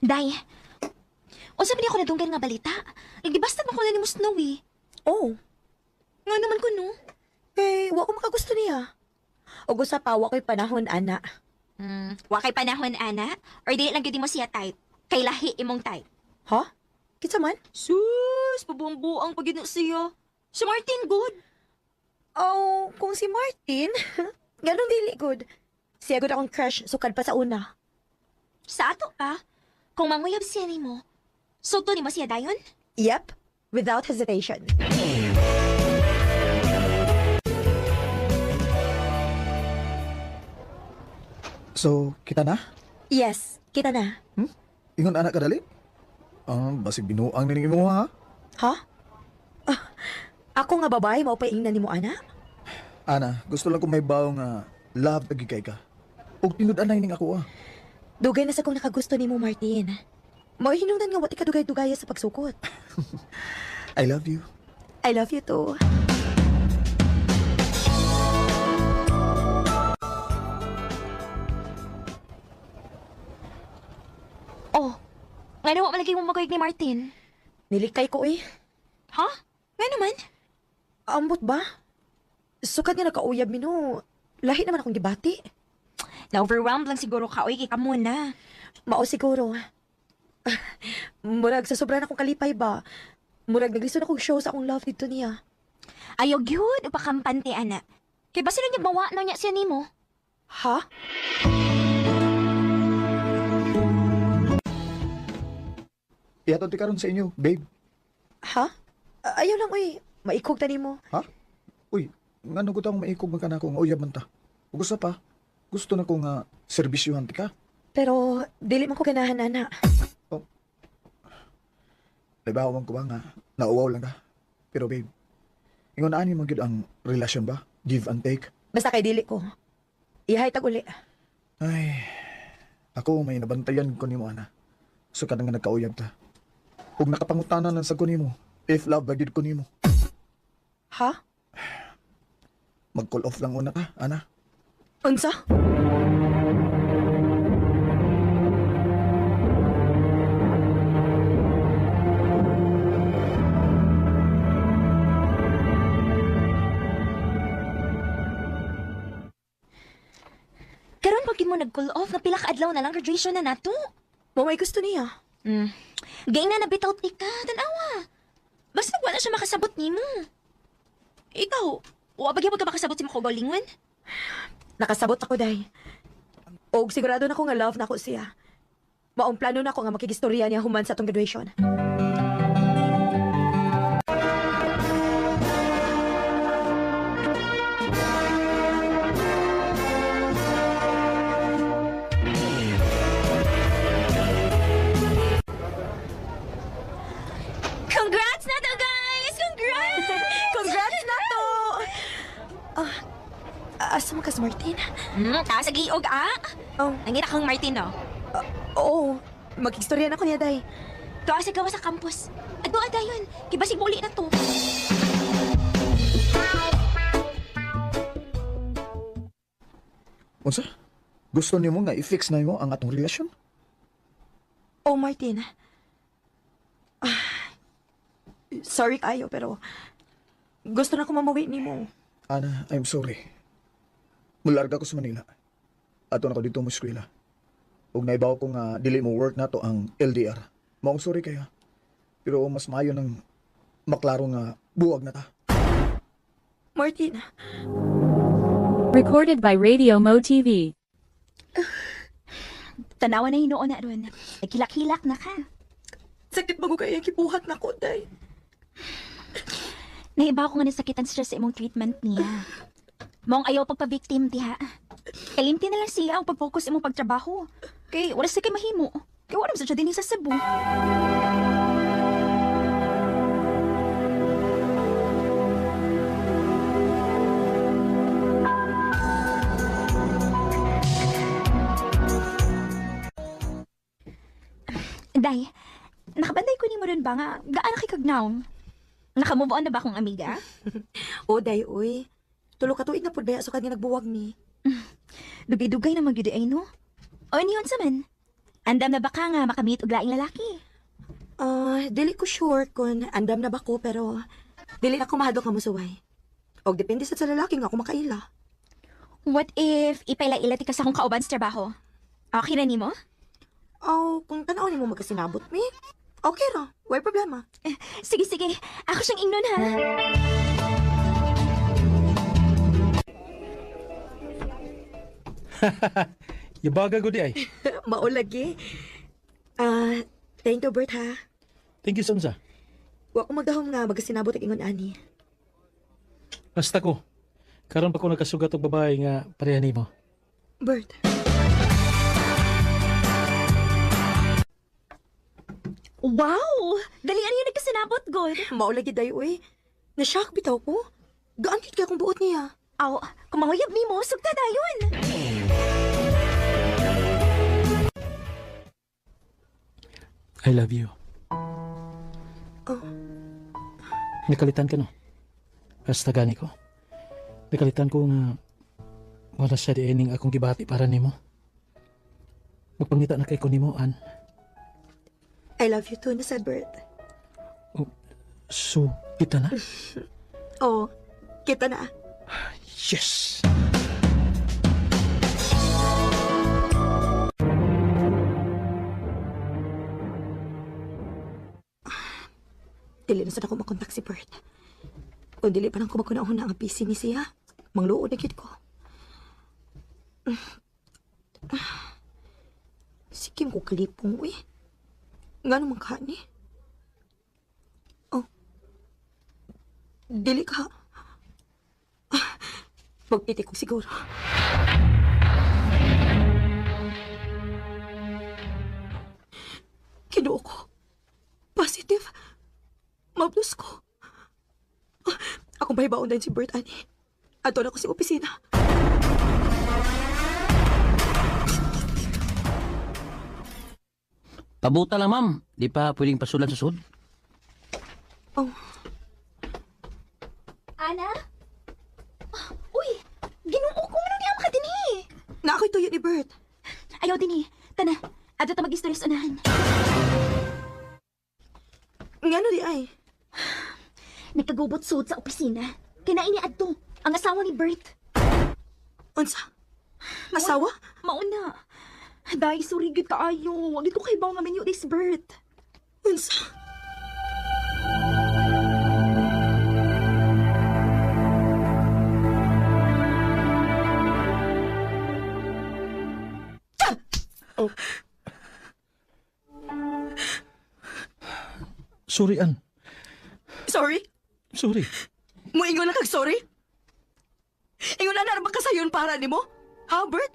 Day, unsa man ako nadunggan nga balita? Nagdibastad man ko na ni mo Snow eh. Oh, Nga naman ko no. kay wa ko makagusto niya. Og usa pa wa ko'y panahon ana. Wa kay panahon ana or dili lang gyud mo siya type. Kay lahi imong type. Ha? Kinsa man? Sus, pabuang-buang pag na siya. Si Martin good. Oh, kung si Martin, ganun dili good. Siya gud akong crush sukad pa sa una. Sa ato pa, kung manguyab siya nimo, sulto nimo siya dayon? Yep, without hesitation. So, kita na? Yes, kita na. Hmm? Ingon anak kadali? Ah, basig binuang nining imo ha? Ha? Ah, ako nga babae, mao pa ingnan nimo ana? Ana, gusto lang ko may bawo nga love tagi kay ka. Ug tinud-anay ning ako ah. Dugay na sa kong nakagusto nimo, Martin. Mao hinungdan nga wa ti kadugay-dugaya sa pagsukot. I love you. I love you too. Oh, nga wa malagi mo maguyag ni Martin. Nilikay ko eh. Ha? Nga naman? Ambot ba? Sukad nga nakauyab mi no. Lahi naman akong gibati. Na-overwhelmed lang siguro ka, oy, kay kamo na. Mao siguro. Murag sa sobra na akong kalipay ba. Murag naglisod akong show sa akong love dito niya. Ayaw gyud, upakampante, ana. Kay basta na niya mawa na niya siya nimo. Ha? Ihatod ti karon sa inyo, babe. Ha? Ayaw lang oy. Maikog ta nimo. Ha? Uy, ngano gud akong maikog man kanako nga uyab man ta. Ug usa pa, gusto na ko nga serbisyuhan ti ka. Pero dili man ko ganahan ana. Naibaw man ko ba nga nauwaw lang ka. Pero babe, ingon ani man gyud ang relasyon ba? Give and take. Basta kay dili ko. Ihay tag uli. Ay, ako may nabantayan ko nimo ana. Sukad nga nagkauyab ta. Ug nakapangutana lang sa ko nimo, if love ba gyud ko nimo. Ha? Mag-call off lang una ka, ana. Unsa? Karon pag mo nag-call off, na pila ka adlaw na lang graduation na nato. Mo may gusto niya. Gay na nabitaw ti ka, tanawa. Basta wala siya makasabot nimo. Ikaw, wa ba gyud ka makasabot sa mga? Nakasabot ako day. Og sigurado na ko nga love na ko siya. Maong plano na ko nga makigistorya niya human sa atong graduation. Congrats na to, guys! Congrats! Congrats na to! Ah, asa man ka si Martin? Taas og ah. Oh, Nangita kang Martin, no? oo. Makigistorya na ko niya, day. Tuwa sa gawa sa campus. Adto dayon. Kay basig muli na to. Unsa? Gusto nimo nga i-fix na nimo ang atong relasyon? Oh, Martin. Ah, sorry kayo, pero gusto na ko mamawi nimo. Ana, I'm sorry. Mularga ko sa Manila. Ato na ko dito mo eskwela. Ug naibaw ko nga dili mo work nato ang LDR. Maong sorry kaya. Pero mas maayo nang maklaro nga buwag na ta. Martin, Recorded by Radio Mo TV. Tanawa na hinuon na ron. Nagkilak-hilak na ka. Sakit bago kaya kibuhat na ko, day. Naiba ko nga nasakitan siya sa imong treatment niya. Maong ayaw pagpa-victim diha. Kalimti na lang siya ang pag-focus imong pagtrabaho. Kay wala sa kay mahimo. Kay wala sa siya dinhi sa Cebu. Day, nakabanday ko ni mo rin ba nga gaano kay kagnaong? Nakamove on na ba akong amiga? O, day, uy. Tulo ka tuig na pud baya sukad nga nagbuwag mi. Dugay-dugay na magyud ay no. O niyon sa man. Andam na ba ka nga makamit og laing lalaki? Ah, dili ko sure kung andam na ba ko pero dili na ko mahadlok nga mosuway. Og depende sad sa lalaki nga ako makaila. What if ipaila-ila ti ka sa akong kauban sa trabaho? Okay na nimo? Oh, kung tan-aw nimo magkasinabot mi. Okay ra, way problema. Sige, sige. Ako siyang ingnon ha. Yabaga gud di ay. Maulagi. Ah, thank you Bert ha. Thank you, Sansa. Wa ko magdahom nga magkasinabot ang ingon ani. Basta ko. Karon pa ko nakasugat og babae nga pareha nimo. Bert. Wow! Dali ano yung nagkasinabot, God? Maulagi dayo eh. Na-shock bitaw ko. Gaan kit kay akong buot niya. Aw, kung manguyab nimo, sugta dayon. I love you. Oh. Nakalitan ka no? Basta gani ko. Nakalitan ko nga wala siya di ining akong gibati para nimo. Magpangita na kay ko nimo, An. I love you too, na said Bert. So, kita na? Oh, kita na. Yes! Dili na sad ako makontak si Bert. Kung dili pa lang ko magkunahon ang busy ni siya, mangluod na gyud ko. Si Kim ko kalipong, uy. Nga naman ka ni? Oh. Dili ka. Magpiti ko siguro. Kinuo ko. Positive. Mablos ko. Akong bahibaon din si Bert, ani. Ato na ko sa opisina. Pabuta lang, ma'am. Di pa pwedeng pasulan sa sud. Oh, Ana? Ah, uy! Ginoo ko nga niya ka dinhi. na ako'y tuyo ni Bert. Ayaw dinhi. Tana, adto ta mag-istorya sa unahan. Ngano di ay? Nagkagubot suod sa opisina. Kinain ni adto ang asawa ni Bert. Unsa? Asawa? Mauna. Dahil sorry gyud kaayo. Wag dito kay bawo nga menu this Bert. Unsa? Sorry, An. Sorry? Sorry. Muingon lang kag sorry? Ingon na na ba kasayon para nimo? Ha, Bert?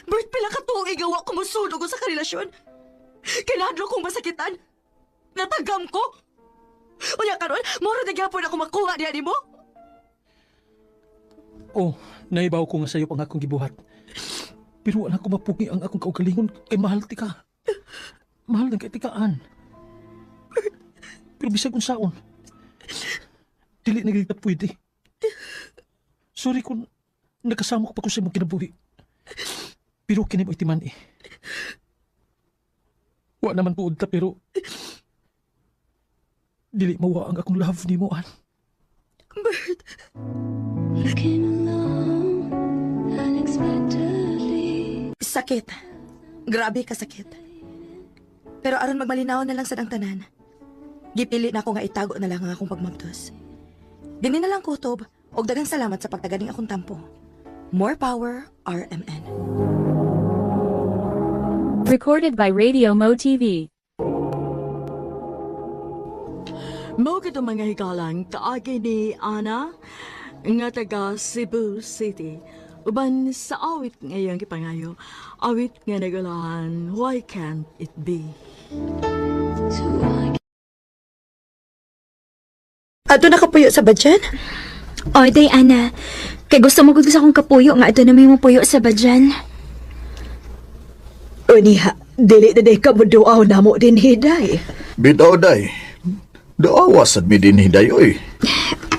Bert, pila ka tuig nga wa ko mosunog ko sa karelasyon. Kinahadlok kong masakitan. Natagam ko. Unya karon, moro na gyapon ako makuha niya nimo. Oh, naibaw ko nga sa'yo pang akong gibuhat. Pero wala ko mapugi ang akong kaugalingon kay mahal ti ka. Mahal ng katikaan. Pero bisag unsaon. Dili na gid pwede. Sorry kung nakasama ko pa ko sa imong kinabuhi. Pero kini mo itiman eh. Wa naman puod ta pero dili mawa ang akong love nimo an. Bert, You came along unexpectedly. sakit. Grabe ka sakit. Pero aron magmalinaw na lang sa dang tanan. Gipili na ako nga itago na lang ang akong pagmabdos. Dini na lang kutob og daghang salamat sa pagtaganing akong tampo. More power, RMN. Recorded by Radio Mo TV. Mao gid ang mga higalang kaagi ni Ana nga taga Cebu City. Uban sa awit nga iyang gipangayo, awit nga nagulahan, Why Can't It Be? So why Ato nakapuyo sa badyan? Oy, day Ana. Kay gusto mo gud sa akong kapuyo nga adto na may mo puyo sa badyan. Uniha, dili na day ka mo duaw na mo din hiday. Bitaw day. Daawa sad mi din hiday oy.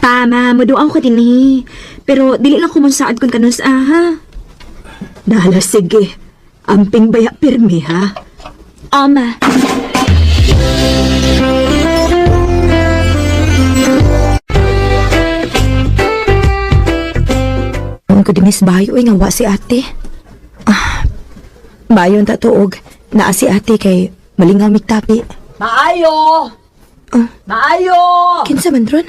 Pa, ma, muduaw ko dinhi. Pero dili lang ko saad kung kanus aha. Nala, sige. Amping baya pirmi, ha? Ama. Ang ko dinis bayo ay nga wa si ate. Ah, bayon ta tuog. Naa si ate kay malingaw migtapi. Maayo! Ah. Maayo! Kinsa man ron?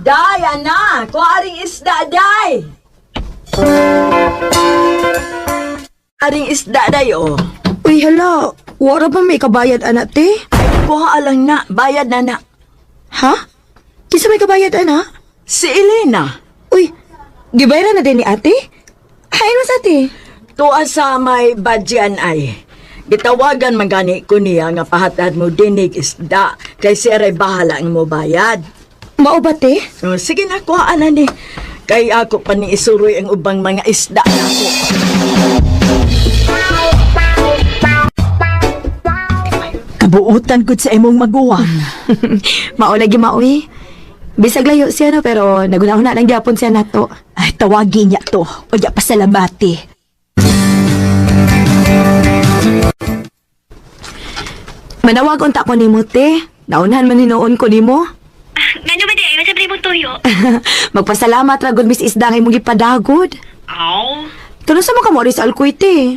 Day, ana! Kuha aring isda, day! Aring isda, day, oh. Uy, hala. Wara ba may kabayad ana te? Kuha lang na, bayad na na. Ha? Kinsa may kabayad ana? Si Elena, Uy, gibayaran na din ni ate? Hain mas ate. tuwa sa may badyan ay. Gitawagan man gani ko niya nga pahatad mo dinig isda kay siya ray bahala ang mo bayad. Mao ba te? Oh, sige na, kuha na ni. Kay ako pa ni isuroy ang ubang mga isda nako. Kabuutan gud sa imong maguwang. Mao lagi maoy. Bisag layo siya no, pero naguna-una lang gyapon siya nato. Ay, tawagin niya to. O di pasalamati. Manawag unta ko nimo te. Naunhan man hinuon ko nimo. Ngano ba di ay sa mong tuyo? Magpasalamat ra gud Miss Isda nga imong gipadagod. Aw. Tulo sa mo ka mo sa Alcoy te.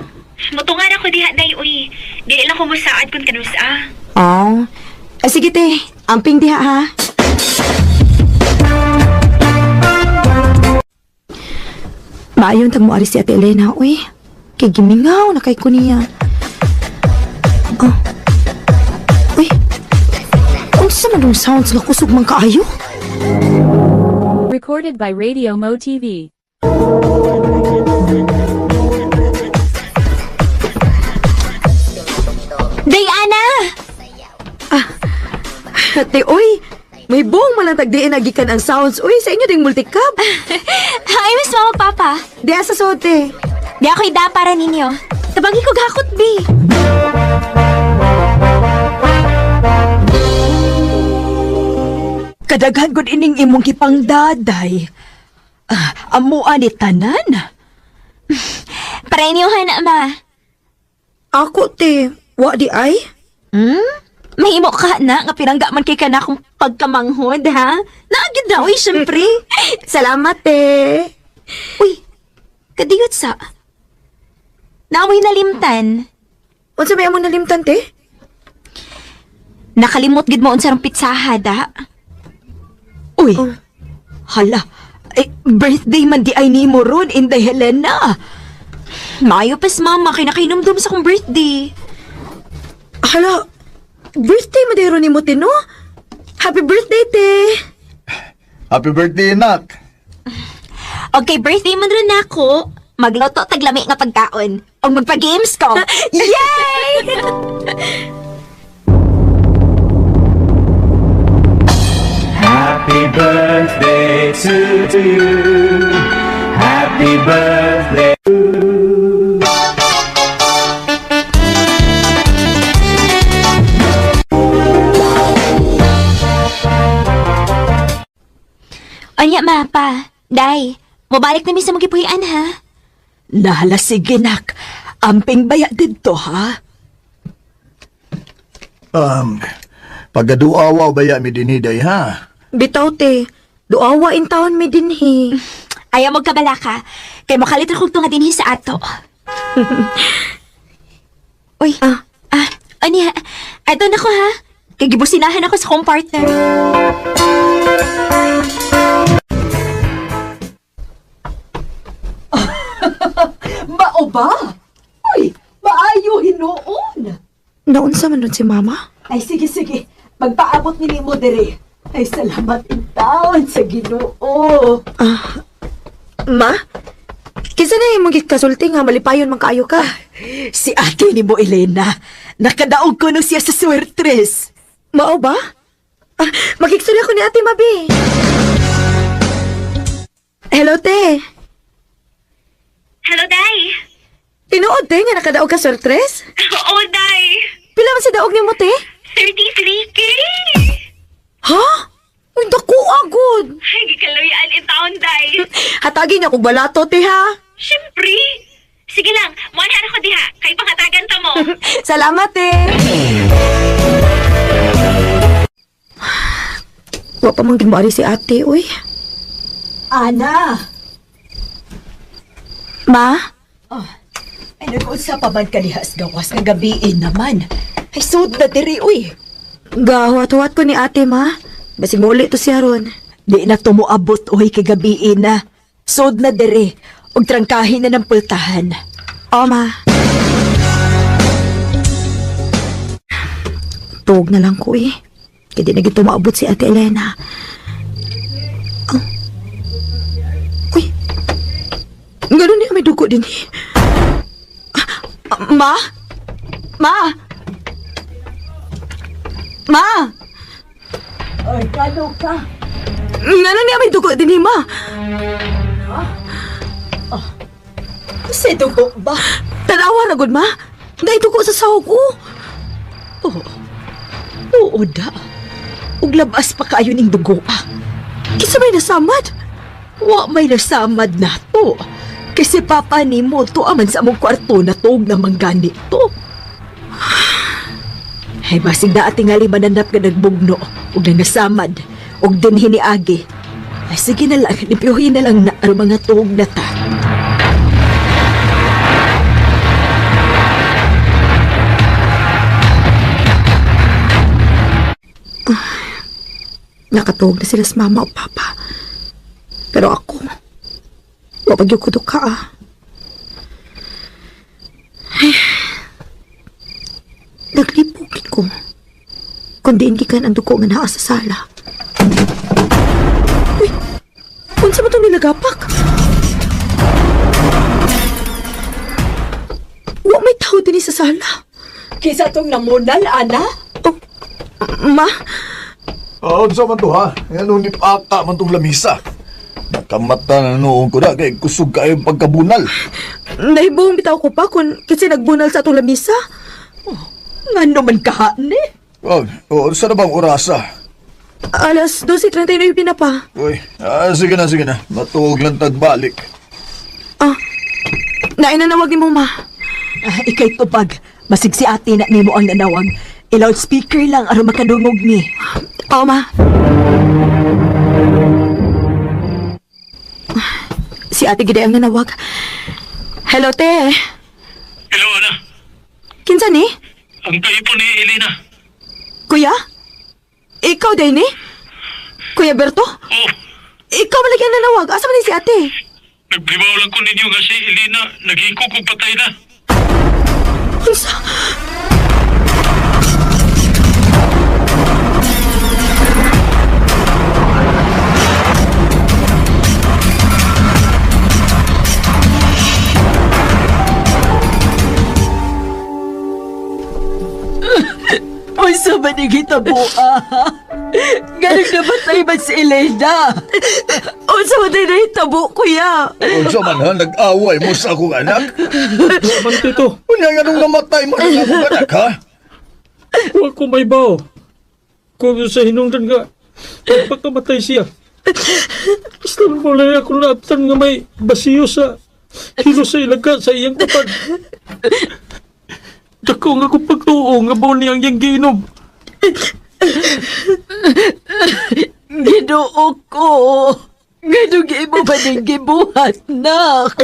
Mutungan ako diha day uy. Dili lang ko musaad kun kanusa. Oh. Ay, sige te, amping diha ha. Maayon tag mo ari si Ate Elena, uy. Kay gimingaw na kay ko niya. Oh. Uy. Unsa man dong sounds nga kusog man kaayo? Recorded by Radio Mo TV. Day Ana! Ate, uy. May buong malang tagdiin nagikan ang sounds. Uy, sa inyo ding multicab. Hi, Miss Mama Papa. Di asa sote. Di ako ida para ninyo. Tabagi ko gakot, bi. Kadaghan gud ining imong gipangdaday. Ah, amua ni tanan. Para inyo na, ma. Ako, te. Wa di ay? Hmm? Mahimo ka na nga pirangga man kay ka na akong pagkamanghod, ha? Naagid na, uy, syempre. Salamat, te. Uy, kadiyot sa. Naamoy nalimtan. Unsa may among nalimtan, te? Nakalimot gid mo unsa rong pitsaha, da. Uy. Oh. Hala. Eh, birthday man di ay nimo ron, Inday Helena. Maayo pas mama kay nakainomdom sa akong birthday. Hala, birthday mo dero ni mo, te, no? Happy birthday, te! Happy birthday, nak. Okay, birthday man ron nako. Magluto taglami nga pagkaon. Og magpa-games ko. Yay! Happy birthday to you. Happy birthday. Anya mapa, day, mobalik na mi sa magipuy-an ha. Nahala sige nak. Amping baya didto ha. Pagaduawaw ba mi dinhiday ha? Bitaw, te. Duawa in taon mi dinhi. Ayaw magkabala ka. Kay makalit ra kog tunga dinhi sa ato. Uy, ah, anya, ato na ko ha. Kay gibusinahan ako sa kong partner. Mao ba? Uy, maayo hinuon. Naunsa man ron si mama? Ay sige sige, magpaabot ni nimo diri. Ay salamat in taon sa Ginoo. Ma? Kinsa na imong gikasulti nga malipayon man kaayo ka? Si ate ni mo Elena, nakadaog ko no siya sa swertres. Mao ba? Ah, makikistorya ko ni Ate Mabi. Hello, te. Hello, Day. Tinuod, te, nga nakadaog ka sortres? Oo, Day. Pila man sa daog nimo, te? 33K! Ha? Uy, dako agod. Ay, gikaluyan in town, Day. Hatagin niya kog balato, te, ha? Siyempre. Sige lang, muanhan ako diha. Kay pangatagan ta mo. Salamat eh. Wa pa man gid mo ari si ate, uy. Ana! Ma? Ay, nag-unsa pa man kalihas gawas nga gabiin naman. Ay, sud na diri, uy. Gahuat-huat ko ni ate, ma. Basig mo to siya ron. Di na tumuabot, uy, kay gabiin na. Sud na diri. Og trangkahin na ng pultahan. O, ma. Tuog na lang ko eh. Kaya di na gid tumaabot si Ate Elena. Oh. Uy. Ganun niya may dugo din eh. Ah, ma? Ma? Ma? Ay, kano ka? Ngano niya may dugo din eh, ma? Sa dugo ba? Tanawa na gud, ma. Dahil dugo sa sahog ko. Oo. Oo da. Ug labas pa kayo ning dugo ah. Kinsa may nasamad? Wa may nasamad na to. Kasi papa ni mo to aman sa among kwarto na tuog na manggani to. Ay basig na ating mananap nga nagbugno ug nang nasamad ug din hiniagi. Ay sige na lang, limpyuhin na lang na aron mga tuog na ta. Nakatuog na sila sa mama o papa. Pero ako, wapag yung kudo ka ah. Ay, naglipugin ko. Kundi gikan ang dugo nga naa sa sala. Uy, unsa ba itong nilagapak? Wa may tao din sa sala. Kisa tong namunal, ana? Oh, ma, Ah, unsa man to ha? Ngano ni paka man tong lamisa? Nakamata na noon ko na kay kusog kayo pagkabunal. Nahibong bitaw ko pa kung kasi nagbunal sa atong lamisa. Ngano man kahani? Oh, oh, sa na bang orasa? Alas 12:39 na pa. Uy, sige na, sige na. Matuog lang tagbalik. Ah, nainanawag ni mo, ma. Ah, ikay tubag. Masig si ate na nimo ang nanawag. I-loudspeaker lang aron makadungog ni. Oo, ma. Si Ate Gide ang nanawag. Hello, te. Hello, Ana. Kinsa ni? Ang kaipo ni Elena. Kuya? Ikaw din ni? Kuya Berto? Oh, Ikaw malagi ang nanawag. Asa man ni si ate? naglibaw lang ko ninyo nga si Elena. Nagiko kong patay na. Unsa? Unsa ba ni gitabo ah? Ganun namatay man si Elena. Unsa man din nahitabo, kuya? Unsa man ha? Nag-away mo sa akong anak? Man, tito. Unya nga nung namatay mo na akong anak ha? Huwag ko may bao. Kung sa hinungdan nga, pagkamatay siya. Basta wala ako naabtan nga may basiyo sa hilo sa ilaga sa iyang kapag. Dako nga kong pagtuo nga bao niyang iyang giinom. Ginoo ko. Ganun imo ba ning gibuhat, nak?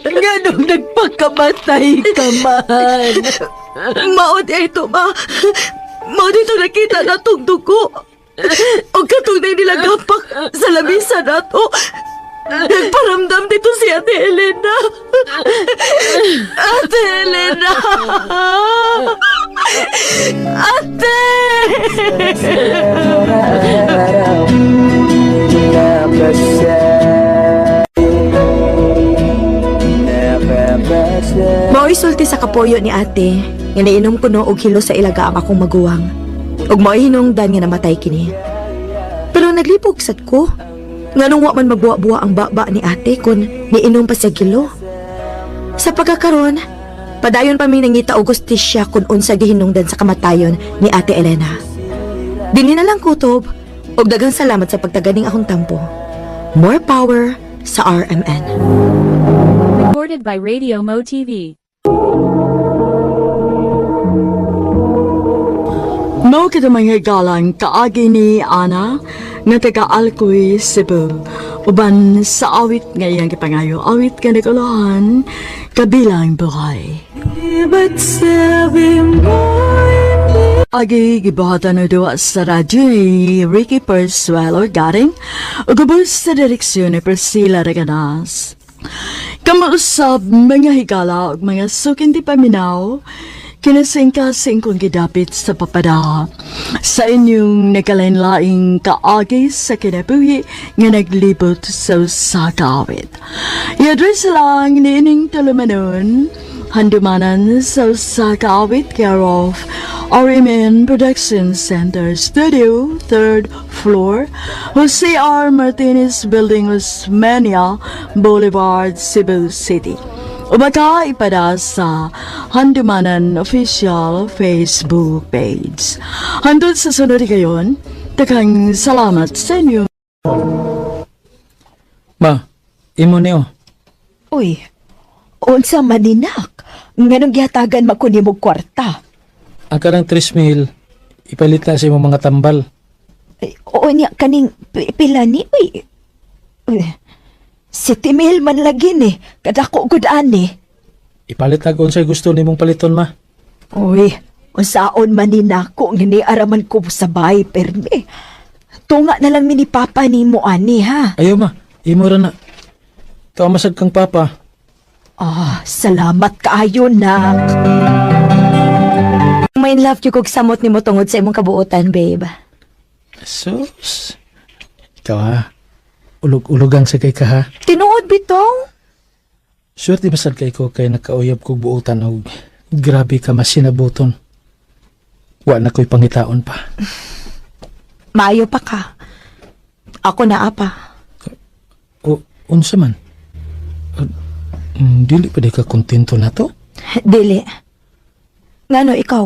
Ganun nagpakamatay ka man. Mao di ito, ma. Mao dito nakita na tong dugo. O katong na nilagapak sa lamisa nato. Nagparamdam dito si Ate Elena. Ate Elena! Ate! Mao'y sulti sa kapoyo ni ate nga nainom kuno og hilo sa ilaga ang akong maguwang. Ug mao'y hinungdan nga namatay kini. Pero naglipog sad ko. Nganong wa man magbuwa-buwa ang baba ni ate kun niinom pa siya gilo. Sa pagkakaron, padayon pa mi nangita og gustisya kun unsa gihinungdan sa kamatayon ni Ate Elena. Dinhi na lang kutob ug daghang salamat sa pagtaganing akong tampo. More power sa RMN. Recording Supported by Radio Mo TV. Mao kita mga galang kaagi ni Ana nga taga Alcoy, Cebu. Uban sa awit nga iyang gipangayo, awit nga nagulahan kabilang buhay. Agi gibuhatan og duwa sa radyo ni Ricky Persuelo Garing ug ubos sa direksyon ni Priscilla Reganas. Kamuusab mga higala ug mga suking di paminaw, kinasingkasing kong gidapit sa papada sa inyong nagkalain-laing kaagi sa kinabuhi nga naglibot sa usa ka awit. I-address lang niining tulumanon, Handumanan sa usa ka awit, care of RMN Production Center Studio, 3rd floor, Jose R. Martinez Building, Osmeña Boulevard, Cebu City. O baka ipada sa Handumanan Official Facebook page. Hantod sa sunod kayon, daghang salamat sa inyo. Ma, imo niyo. Uy, unsa man ni nak? Nganong gihatagan man ko nimo kwarta? Ang kanang 3 mil, ipalit na sa imong mga tambal. Ay, oo niya kaning pila ni uy. Uy, 7 mil man lagi ni. Kadako gud ani. Ipalit na kung unsay gusto nimong paliton, ma. Uy, unsaon man ni nako nga ni araman ko sa bahay perme. Tunga na lang mi ni papa nimo ani ha. Ayaw, ma. Imo ra na. Tawa masad kang papa. Ah, salamat kaayo nak. May love you kog samot nimo tungod sa imong kabuotan, babe. Sus. Ikaw ha. Ulog-ulogang sa kay ka ha. Tinuod bitaw. Swerte masad kay ko kay nakauyab kog buotan og grabe ka masinabuton. Wa na ko'y pangitaon pa. Maayo pa ka. Ako na apa. O, unsa man? Dili pa di ka kontento na to? Dili. Ngano ikaw?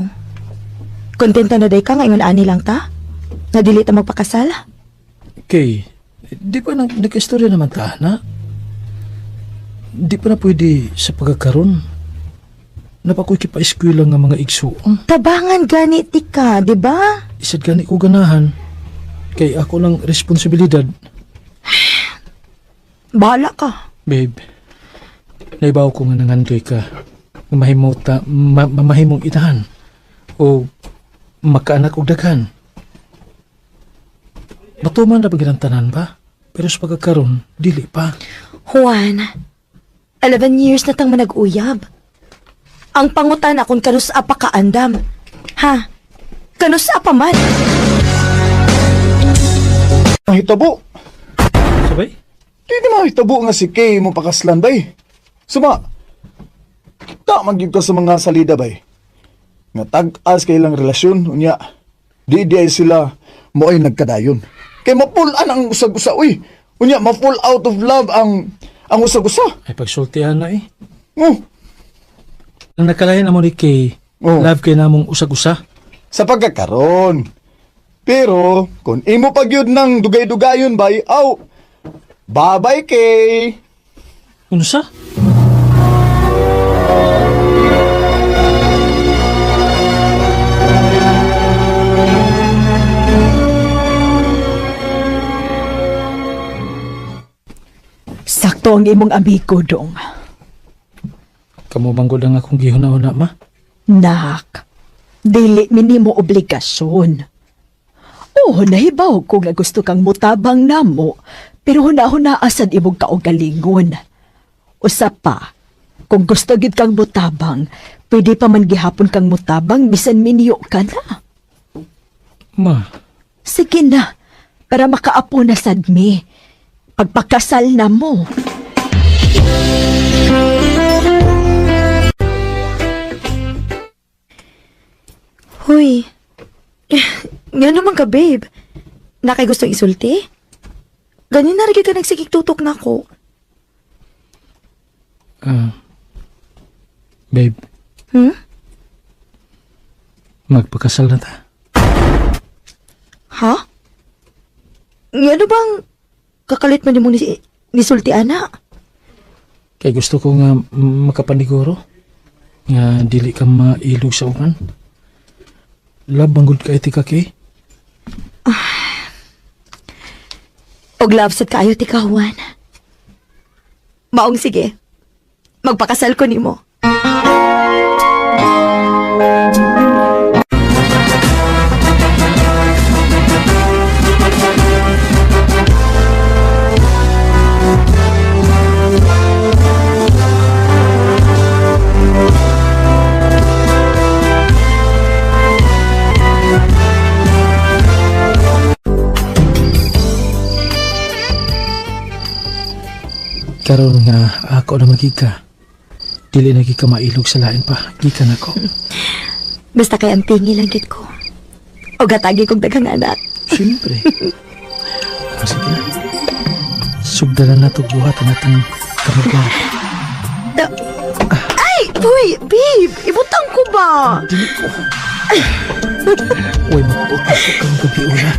Kontento na day ka nga ingon ani lang ta? Nga dili ta magpakasal? Kay, di pa na, nagka-istorya naman ta, na? Di pa na pwede sa pagkakaroon. Napakoy kipa-eskwela nga mga igsuon. Tabangan gani ti ka, di ba? Isad gani ko ganahan. Kay ako lang responsibilidad. Bahala ka. Babe, naibaw ko nga nangandoy ka. Mahimo ta, mamahimong inahan. O makaanak og daghan. Matuman na ba tanan ba? Pero sa pagkakaroon, dili pa. Juan, 11 years na tang manag-uyab. Ang pangutan akong kanus pa kaandam. Ha? Kanus pa man? Mahitabo. Sabay? Di na mahitabo nga si Kay mo pakaslan bay. Suma, kita magyud ka sa mga salida bay. Nga tag-as kay ilang relasyon, unya, di di ay sila mo ay nagkadayon. Kay mapul-an ang usag-usa, uy. Unya, ma-fall out of love ang usag-usa. Ay pagsultihan na eh. Oh, Ang nakalain amo ni Kay, Oh. love kay namong usag-usa. Sa pagkakaron. Pero, kung imo pagyud ng dugay-dugayon bay, aw, bye-bye Kay. Unsa? Sakto ang imong amigo dong. Kamo manggod ang akong gihuna-huna, ma. Nak, dili minimo obligasyon. Oo, nahibaw ko nga gusto kang mutabang namo, pero huna-huna asad imong kaugalingon. Usa pa, kung gusto gid kang mutabang, pwede pa man gihapon kang mutabang bisan minyo ka na. Ma, Sige na, para makaapo na sad mi. Pagpakasal na mo. Huy. Nga naman ka, babe. Nakay gustong isulti? Ganin na rin ka nagsigig tutok na ako. ah, babe, magpakasal na ta. Ha? Nga ano bang kakalit man mo ni, nisulti, ana? Kay gusto ko nga makapaniguro nga dili ka mailog sa uban. Love bang good kay tika kay? Og love sad kaayo ti ka, Juan. Maong sige. Magpakasal ko nimo. Karon nga ako na magigka. Dili na gid ka mailog sa lain pa. Gikan ako. Basta kay ang tingi lang gid ko. Og hatagi kog daghang anak. Siyempre. Ah, sige na. Sugdalan na to buhat ang atong kamag. Ay, uy, babe, ibutang ko ba? Dili ko. Uy, magpuot ako kang gabi una.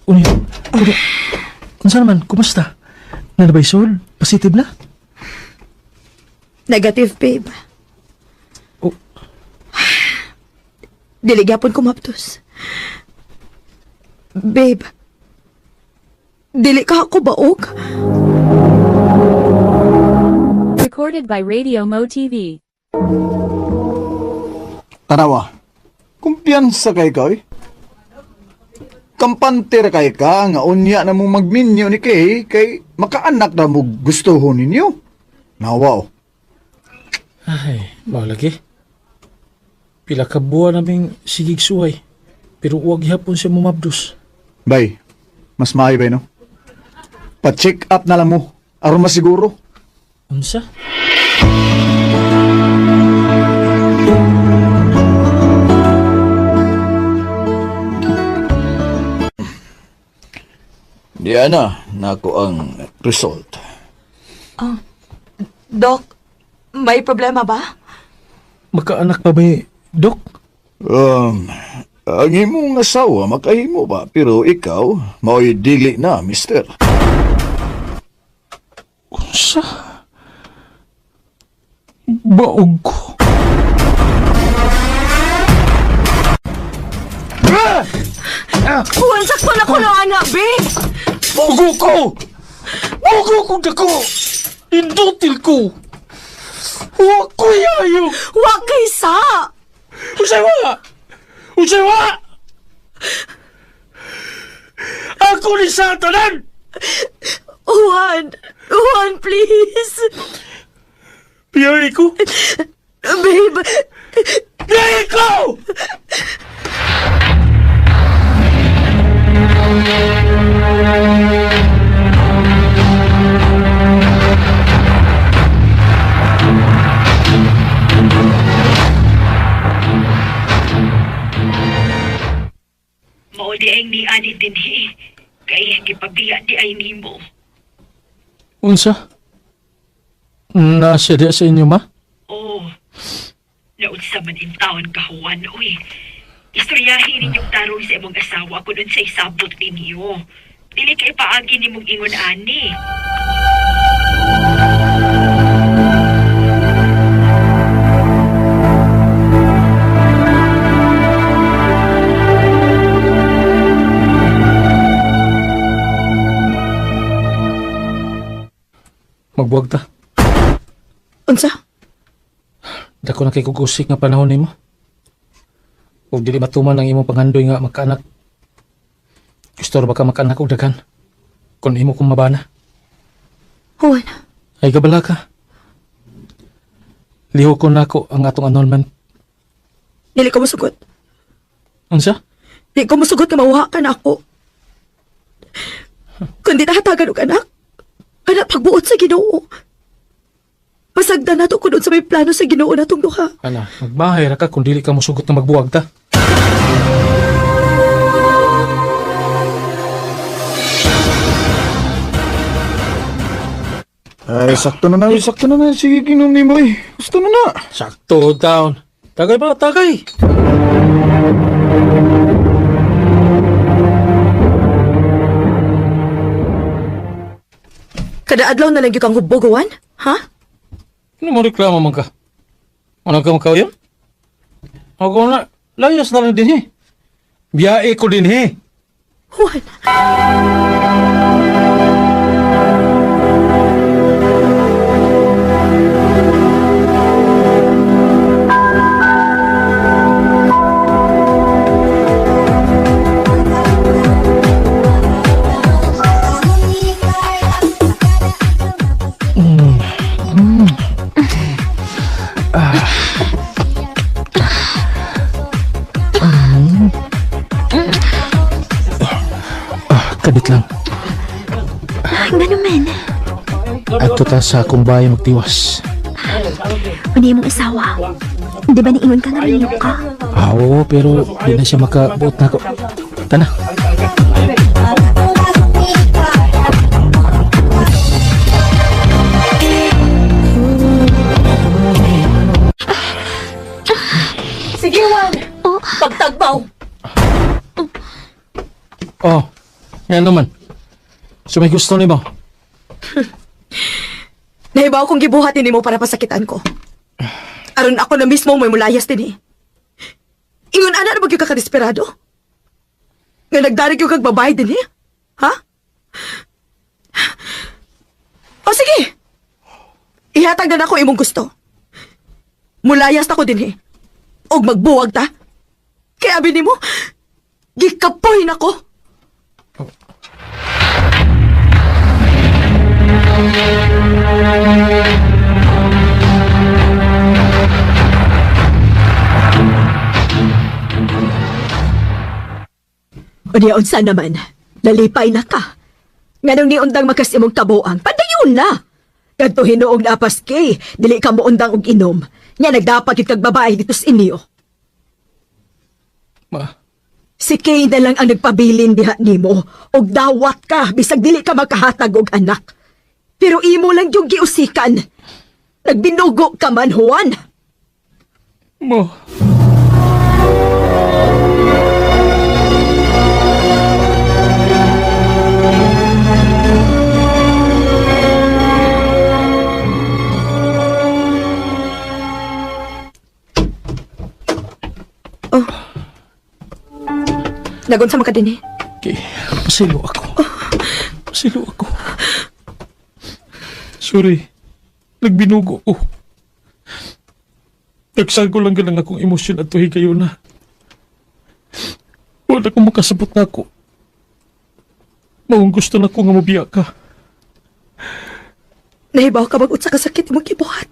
Uy, uy, unsa naman, kumusta? Nanabay sol? Positive na? Negative, babe. Oh. Dili gyapon ko maptos. Babe, dili ka ako baog. Recorded by Radio Mo TV. Tanawa, kumpiyansa kay ka, eh. Kampante ra kay ka nga unya na mo magminyo ni kay kay makaanak na mo gusto ninyo. Nawa oh. Ay, mao lagi. Pila ka buwan naming sigig suway. Pero huwag gihapon siya mumabdos. Bay, mas maayo bay no? Pa-check up na lang mo aron masiguro. Unsa? Diana, nako ang result. Doc, may problema ba? Magkaanak pa ba eh, Dok? Um, ang imong asawa makahimo ba pero ikaw mao'y dili na, mister. Unsa? Baog ko. Juan, sakto na ko na anak, babe! Bogo ko! Bogo ko dako! Indutil ko! Wa ko yayo! Wa kay sa! Usay wa! Usay wa! Ako ni Satanan! Juan! Juan, please! Biyay ko! Babe, Biyay ko! Mao di ay ni ani dinhi. Kay gipabiya di ay nimo. Unsa? Nasa diya sa inyo, ma? Oh. Naunsa man in taon ka Juan, uy. Istoryahin ninyong tarong sa imong asawa kun unsay sabot ninyo. Dili kay paagi nimong ingon ani. Magbuwag ta. Unsa? Dako na kay kugusik nga panahon nimo. Ug dili matuman ang imong panghandoy nga magkaanak. Gusto ra ba ka magkaanak og daghan? Kun imo kong mabana. Juan, Ay gabala ka. Lihokon nako ang atong annulment. dili ko musugot. Unsa? Di ko musugot nga mauha ka na ako. Kundi nahatagan og anak, anak pagbuot sa Ginoo. Pasagdan nato kun unsa may plano sa Ginoo natong duha. Ana, magmahay ra ka kung dili ka mosugot nga magbuwag ta. Ay, sakto na na, sakto na na. Sige, ginom ni mo eh. Gusto na na. Sakto down. Tagay ba? Tagay! Kada adlaw na lang gyud kang hubog, Juan? Ha? Ano mo reklamo man ka? Ano ka makaw yun? Ako na, layas na lang din eh. Biyae ko din eh. Juan. Kadit lang. Nga naman. Adto ta sa akong bahay magtiwas. Ano yung mong asawa? Di ba niingon ka nga minyo ka? Ah, oo, pero di na siya makabuot na ako. Tana. Sige, Juan. Pagtagbaw. Oh, yan naman. So may gusto nimo. Nahibaw kong gibuhat nimo para pasakitan ko. Aron ako na mismo may mulayas din eh. Ingon ana na ba gyud ka kadesperado? Nga nagdarig yung kag babae din eh? Ha? O sige! Ihatag na nako imong gusto. Mulayas ta ko din eh. Og magbuwag ta. Kaya abi nimo, gikapoy nako. Unya unsa naman, nalipay na ka. Nganong niundang makas imong kabuang, padayon na. Kadto hinuog na apas kay, dili ka moundang og inom. Nya nagdapat gyud kag babae dito sa inyo. Ma, Si Kay na lang ang nagpabilin diha nimo og dawat ka bisag dili ka makahatag og anak. Pero imo lang yung giusikan. Nagbinugo ka man, Juan. ma. Nagunsa man ka din eh. Okay, pasilo ako. Pasilo ako. Sorry, nagbinugo ko. Nagsago lang ganang akong emosyon at tuhi kayo na. Wala akong makasabot na ako. Maong gusto na ko nga mabiya ka. Nahibaw ka bag utsa ka sakit imong gibuhat.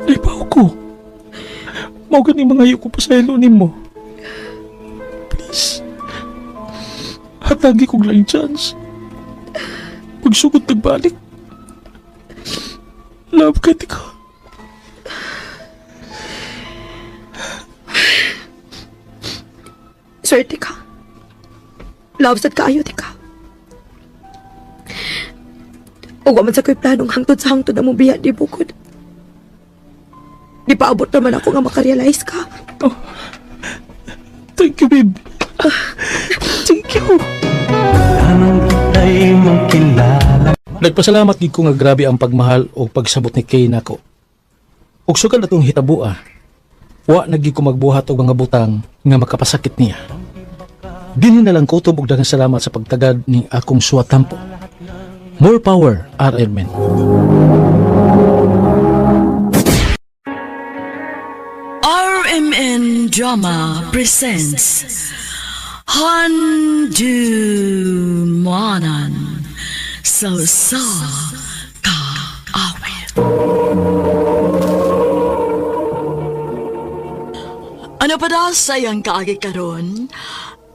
Naibaw ko. Mao gani mga ko pasaylo nimo. Please. Hatagi kog lang chance. Pagsugod nagbalik. Love ka ko. Swerte ka. Love sad kaayo ti ka. Ug wa man sa ko'y planong hangtod sa hangtod na mobiya di bukod. Di paabot naman ako nga makarealize ka. Oh. Thank you, babe. Thank you. Nagpasalamat gid ko nga grabe ang pagmahal o pagsabot ni Kay nako. Ug sukad atong hitabua, wa na gid ko magbuhat og mga butang nga makapasakit niya. Dinhi na lang kutob og daghang salamat sa pagtagad ni akong suwatampo. More power, RMN. RMN Drama presents Handu Manan So Sa Ka Awit. Ano pa da sa iyang kaagi karon?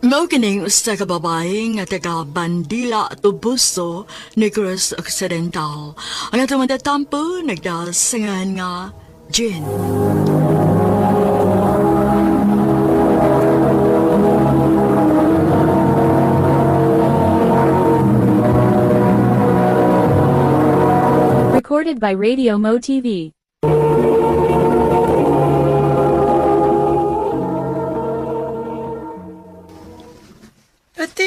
Mao kining usa ka babae nga taga Bandila, Tubuso, Negros Occidental. Ang atong matatampo nagdasangan nga Jin. Recorded by Radio Mo TV.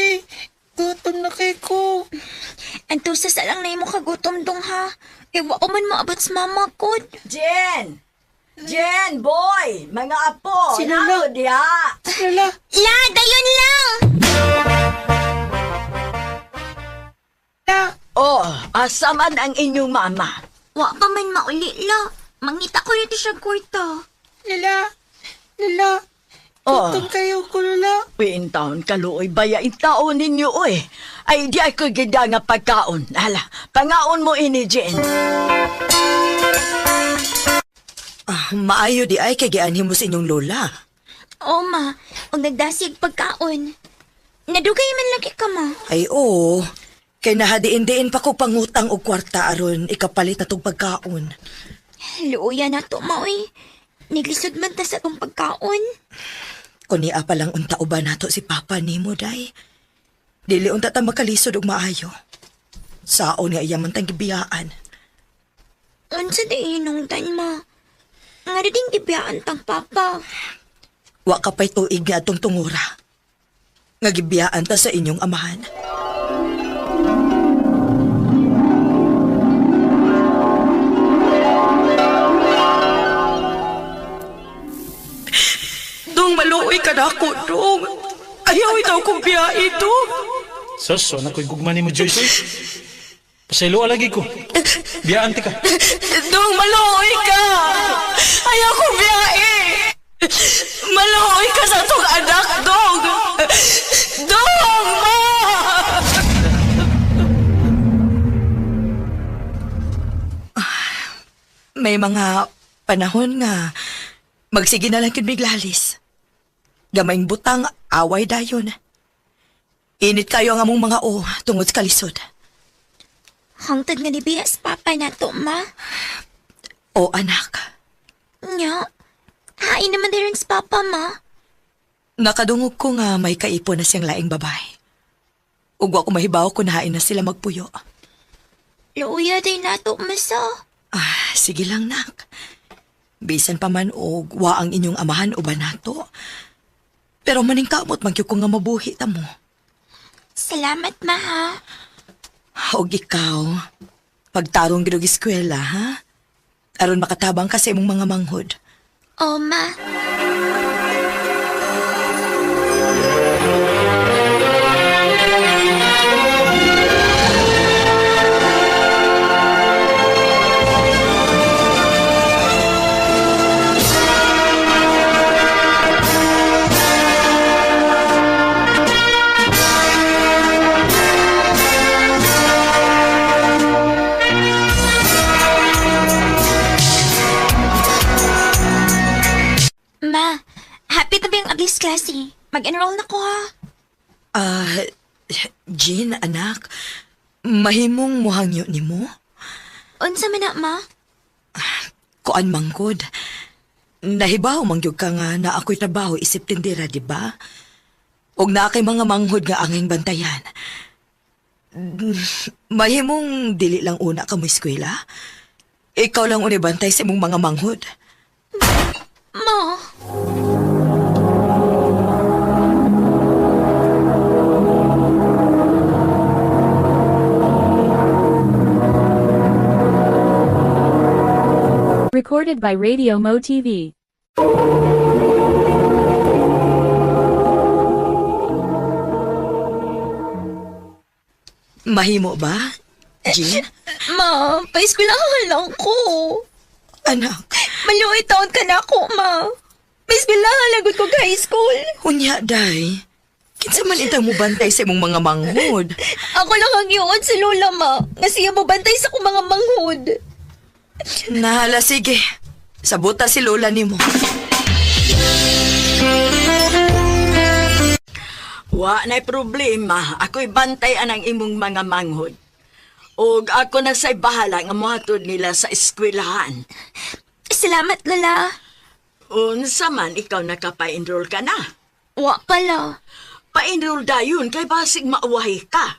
Uy, gutom na kay ko. Antusa sa lang na imo kagutom dong ha. Kay wa pa man maabot sa mama ko. Jen! Jen, boy! Mga apo! Si Lola. Nako diha! Lola! La, dayon lang! La! Oh, asa man ang inyong mama? Wa pa man mauli la. Mangita ko rito siya kwarta. Lola! Lola! Oh. Gutom kayo ko, Lola. Uy, in taon kaluoy baya in taon ninyo, uy. Ay, di ako gida nga pagkaon. Hala, pangaon mo ini, Jen. Ah, maayo di ay kay gianhin mo sa inyong lola. O ma, og nagdasig pagkaon. Nadugay man lagi ka ma. Ay oo, kay nahadiin-diin pa ko pangutang og kwarta aron ikapalit na tong pagkaon. Luoya na to ma oy. Naglisod man ta sa tong pagkaon. Kunia pa lang unta uban nato si Papa nimo day. Dili unta ta makalisod og maayo. Saon nga iya man tang gibiyaan. Unsa di hinungdan ma? Nga din gibiyaan tang papa. Wa ka pa'y tuig nga atong tungura. Nga gibiyaan ta sa inyong amahan. Dong, maluoy ka na ako, Dong. Ayaw ikaw kong biyahe, Dong. Sus, wala ko'y gugma ni mo, Joyce. Oy. Pasayloa lagi ko. Biyaan ti ka. Dong, maluoy ka! Ayaw kong biyahe! Maluoy ka sa itong anak, Dong! Dong, ma! May mga panahon nga magsige na lang kin miglalis. Gamayng butang, away dayon. Init kayo ang among mga o tungod sa kalisod. Hangtod nga ni biyas papa na to ma. O anak, Nya, hain naman din sa papa ma. Nakadungog ko nga may kaipo na siyang laing babae. Ug wa ko mahibaw kung hain na sila magpuyo. Luoya day na to masa. Ah, sige lang nak. Bisan pa man og wa ang inyong amahan o banato. Pero maningkamot man gyud ko nga mabuhi ta mo. Salamat ma ha. Og ikaw, pagtarong gid og eskwela, ha? Aron makatabang ka sa imong mga manghod. O ma. Ma, happy to be ang ablis klase. Mag-enroll na ko ha. Ah, Jean, anak, mahimong muhangyo nimo? Unsa man na ma? Kuan manggod. Nahibaw mangyud ka nga na ako'y trabaho isip tindera, di ba? Og naa kay mga manghod nga anging bantayan. Mahimong dili lang una ka mo eskwela. Ikaw lang unay bantay sa imong mga manghod. Ma. Recorded by Radio Mo TV. Mahimo ba? Jean? Ma, paeskwelahan lang ko. Anak, Maluoy taon ka na ako, ma. Paeskwelahan lang gud ko high school. unya day. Kinsa man intang mo bantay sa imong mga manghod? Ako lang ang giuon si Lola, ma. Nga siya mo bantay sa akong mga manghod. Nahala, sige. Sabuta si Lola nimo. Wa na'y problema. Ako'y bantay anang imong mga manghod. Og ako na sa'y bahala nga mohatod nila sa eskwelahan. Salamat, Lola. Unsa man ikaw nakapa-enroll ka na. Wa pala. Pa-enroll dayon kay basig mauwahi ka.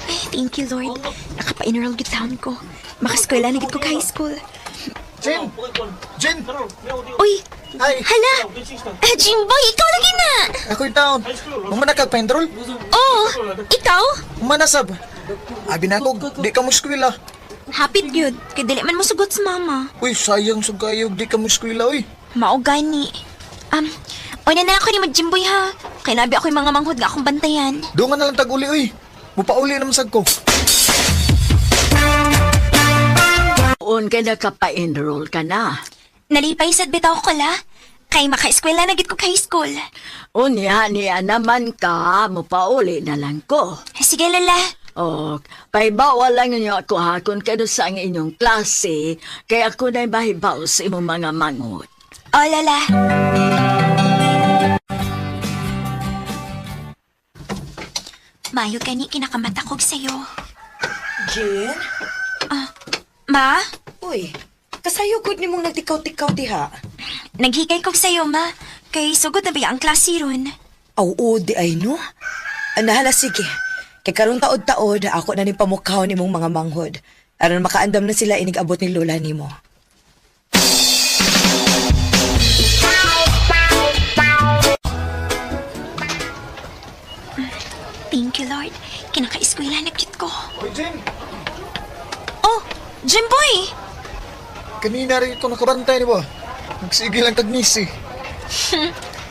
Ay, thank you, Lord. Nakapa Mapa-enroll gid taon ko. Makaskwela na gid ko ka high school. Jin! Jin! Uy! Ay! Hala! Ah, Jimboy, ikaw lagi na! Ako yung taon. Humana kag paenroll? Oh, ikaw? Humana sab. Abi na ko, di ka mo eskwela. Hapit yun. Kay dili man mo sugot sa mama. Uy, sayang sa kayo, di ka mo eskwela, uy. Mao gani. Una na ako ni Jimboy ha. Kay nabi ako yung mga manghod nga akong bantayan. Doon nga na lang tag-uli, uy. Mupauli naman sad ko. Un kay nakapa-enroll ka na. Nalipay sad bitaw ko la. Kay maka-eskwela na gid ko high school. Unya niya naman ka, mupauli na lang ko. Sige, Lola. O, paibawa lang ninyo ako ha, kung kano sa ang inyong klase, kaya ako na'y mahibaw sa imong mga manghod. O, Lola. Mayo gani kinakamata kog sayo. Jean? Ah, ma? Uy, kasayo gud nimong nagtikaw-tikaw diha. Naghikay kog sayo, ma. Kay sugod na ba ang klase ron? Aw, oo, di ay no. Anahala, sige. Kay karon taod-taod, ako na ning pamukhaw nimong mga manghod. Aron makaandam na sila inig-abot ni Lola nimo. Thank you, Lord. Kinakaeskwela na cute ko. Uy, Jin! Oh, Jimboy! Kanina rin ito nakabantay ni ba? Nagsige lang tag-miss eh.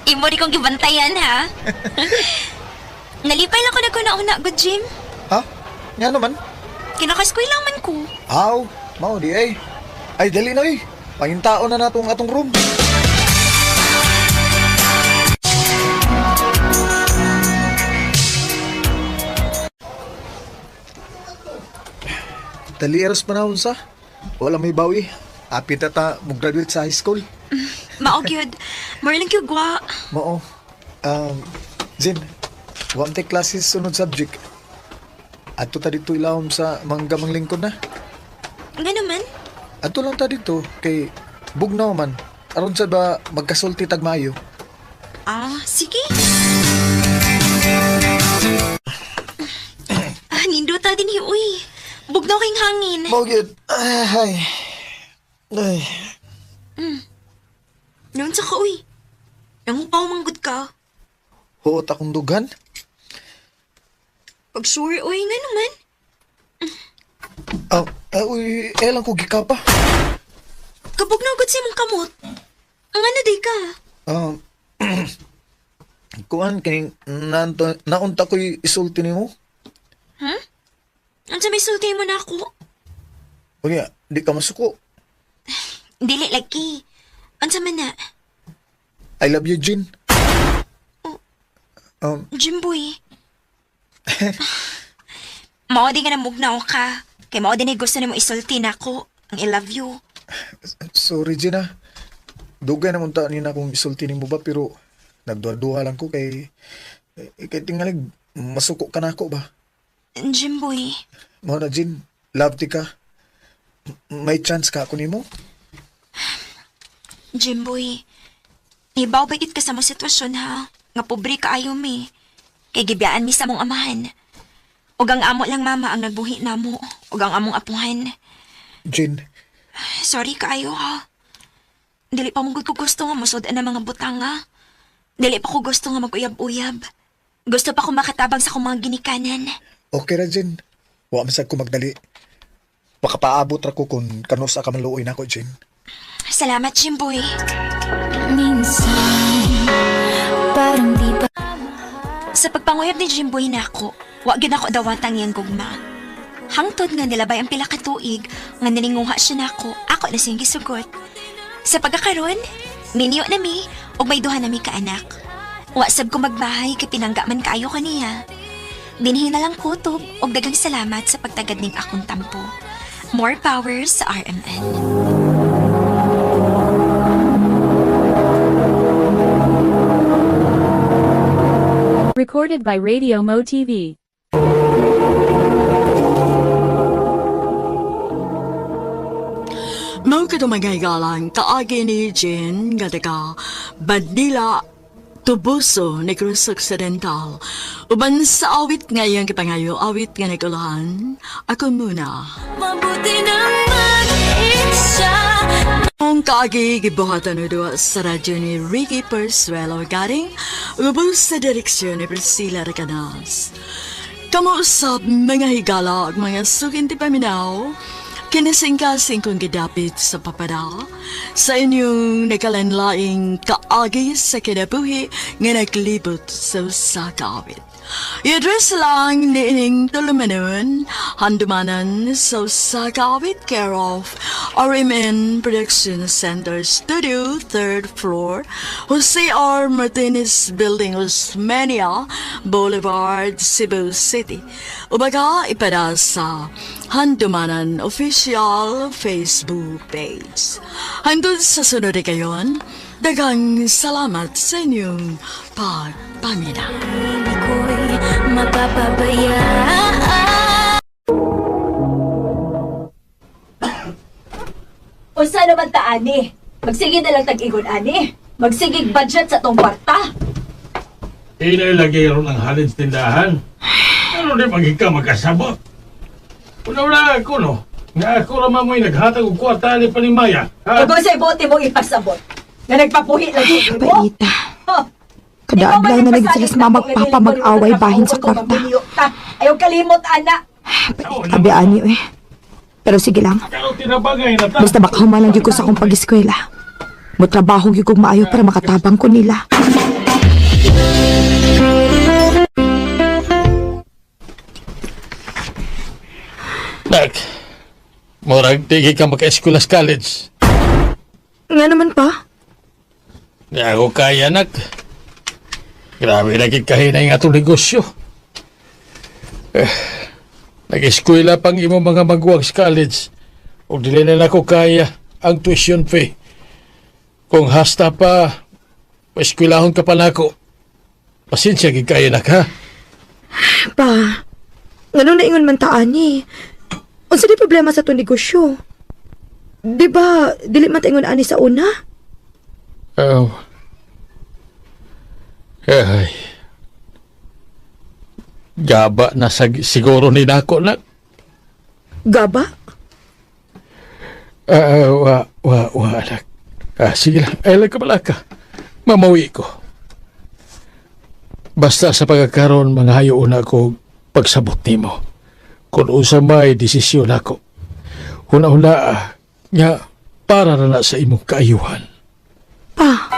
Imo rin kong gibantayan, ha? Nalipay lang ko naguna-una, good Jim. Ha? Nga naman? Kinakaeskwela man ko. Aw, mao di ay. Ay, dali na eh. Pangintao na natong atong room. Dali eras panahon sa. Wala may bawi. Apit na ta mo-graduate sa high school. Mao gyud. More lang gyud gwa. Mao. Jin, wa tay classes sunod subject. Adto ta dito ilawom sa manggamang lingkod na. Nga naman. Adto lang ta dito kay bugnaw man. Aron sa ba magkasulti tag maayo. Ah, sige. Ah, nindota din hi uy. Bugnaw king hangin. Mao gyud. Ay. Ay. Noon sa ka uy. Nangupaw manggod ka. Huot akong dugan. Pag sure uy, nga naman. Ah, uy, eh lang ko gikapa. Kabugnaw gud sa imong kamot. Ang ano day ka? Kuan kay nanto naunta ko'y isulti nimo. Huh? Unsa may sulti mo na ako? Unya, di ka masuko. Dili lagi. Unsa man na? I love you, Jin. Jimboy. Mao di nga namugnaw ka. Kay mao din ay gusto nimo isulti nako. Ang I love you. Sorry, Jin, ah. Dugay naman ta ni na akong isulti nimo ba pero nagduha-duha lang ko kay kay tingalig masuko ka na ako ba. Jimboy. Mao na, Jin, love ti ka. May chance ka ako nimo? Jimboy. Ibaw ba gid ka sa mo sitwasyon ha? Nga pobre kaayo mi. Kay gibiyaan mi sa mong amahan. Ug ang amo lang mama ang nagbuhi namo. Ug ang among apuhan. Jin, Sorry kaayo ha. Dili pa mo gud ko gusto nga musod ang mga butang ha. Dili pa ko gusto nga mag-uyab-uyab. Gusto pa ko makatabang sa akong mga ginikanan. Okay ra, Jin. Wa man sad ko magdali. Makapaabot ra ko kung kanusa ka maluoy nako, Jin. Salamat, Jimboy. Minsan, parang di pa Sa pagpanguyab ni Jimboy nako, wa gyud ako dawatang iyang gugma. Hangtod nga nilabay ang pila ka tuig nga naninguha siya nako, ako na siyang gisugot. Sa pagkakaron, minyo na mi ug may duha na mi ka anak. Wa sab ko magbahay kay pinangga man kaayo kaniya. Dinhi na lang kutob ug daghang salamat sa pagtagad ning akong tampo. More power sa RMN. Recorded by Radio Mo TV. Mao kadto mga higalang kaagi ni Jen nga taga Bandila, Toboso, Negros Occidental. Uban sa awit nga iyang gipangayo, awit nga nagulahan, ako muna. Mabuti nang mag-isa. Ang kaagi gibuhatan o duwa sa radyo ni Ricky Persuelo Garing, ubos sa direksyon ni Priscilla Recanas. Kamo usab mga higala ug mga suginti paminaw, kinasingkasing kong gidapit sa papada, sa inyong nakalanlaing kaagi sa kinabuhi nga naglibot sa usa ka awit. I-address lang niining tulumanon, handumanan sa usa ka awit, care of RMN Production Center Studio, 3rd floor, Jose R. Martinez Building, Osmeña Boulevard, Cebu City. Ubaga ipada sa Handumanan Official Facebook page. Hangtod sa sunod kayon, daghang salamat sa inyong pagpaminaw. Hindi ko'y mapapabayaan. Unsa naman ta ani? Magsige na lang tag-ingon ani. Magsigig budget sa tong kwarta. Hinay lagi ron ang halin sa tindahan. Ano di pag ikaw magkasabot? Una-una ako, no? Nga ako ramang mo'y naghatag og kwarta ni Panimaya. Ha? Ug unsay bote mo ipasabot? Nga nagpapuhi lagi mo. Paita. Kada adlaw na lagi sila sa mama papa mag-away bahin sa kwarta. Ayaw kalimot ana. Abi ani eh. Pero sige lang. Pero tinabagay na ta. Basta makahuman lang gyud ko sa akong pag-eskwela. Motrabaho gyud kog maayo para makatabang ko nila. Nak, murag di ka maka-eskwela sa college. Nga naman pa. Di ako kaya, nak. Grabe lagi kahinay nga itong negosyo. Eh, nag-eskwela pang imong mga magwag sa college. O dili na nako kaya ang tuition fee. Kung hasta pa, eskwelahon ka pa nako. Pasensya gid kayo nak ha. Pa, nganong naingon man ta ani? Unsa di problema sa itong negosyo? Di ba, dili man ta ingon ani sa una? Oh. Ay. Gaba na sa siguro ni nako nak. Gaba? Ah, wa wa wa anak. Ah, sige lang. Ay lang ka pala ka. Mamawi ko. Basta sa pagkakaroon, mga hayo una ko pagsabot nimo. Kung unsa may desisyon ako. Huna-huna, nga para na na sa imong kaayuhan. Pa,